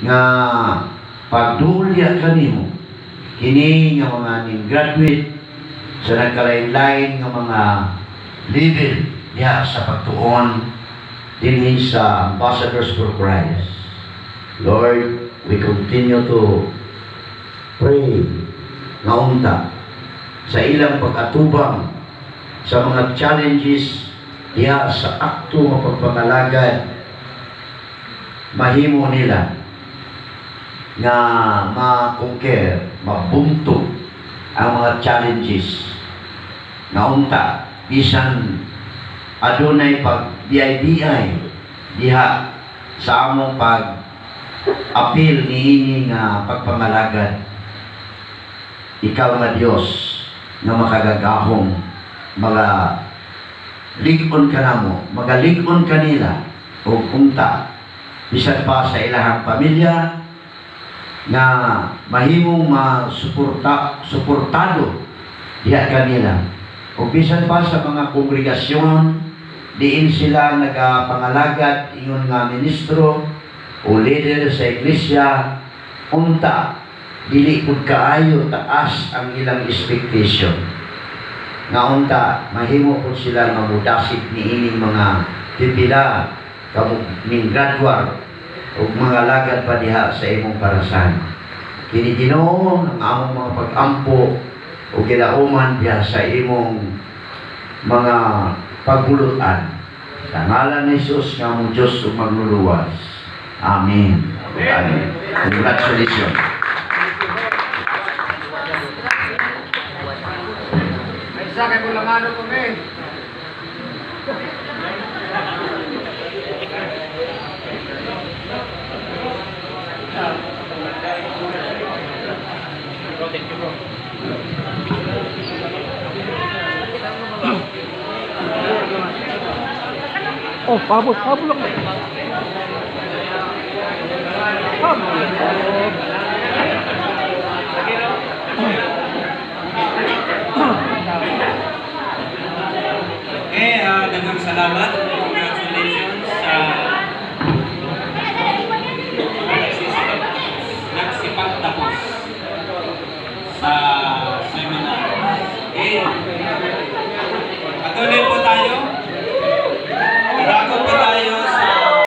Nga pagdulya kanimo kini nga mga ning graduate sa nagkalain-lain nga mga level diha sa pagtuon dinhi sa Ambassadors for Christ. Lord, we continue to pray nga unta sa ilang pag-atubang sa mga challenges diha sa akto nga pagpangalagad, mahimo nila nga ma-conquer, mabunto ang mga challenges nga unta bisan adunay pag BIBI diha sa among pag apil niini nga pagpangalagad, ikaw nga Dios nga makagagahom, mga lig-on ka namo, magalig-on kanila ug unta bisan pa sa ilahang pamilya nga mahimong masuporta, suportado diha kanila, ug bisan pa sa mga kongregasyon diin sila nagapangalagad ingon nga ministro o leader sa iglesia, unta dili pud kaayo taas ang ilang expectation, nga unta mahimo pud sila nga mudasig niining mga pipila kamo ning graduar ug mga lagad pa diha sa imong parasan. Kini, Ginoo, ang among mga pag-ampo ug gilauman diha sa imong mga pagbulutan. Sa ngalan ni Jesus nga among Diyos ug magluluwas. Amen. Amen. Congratulations. May isa kay Bulangano kami. Oh, pabot, pabot lang. Pabot. Okay, daghang salamat.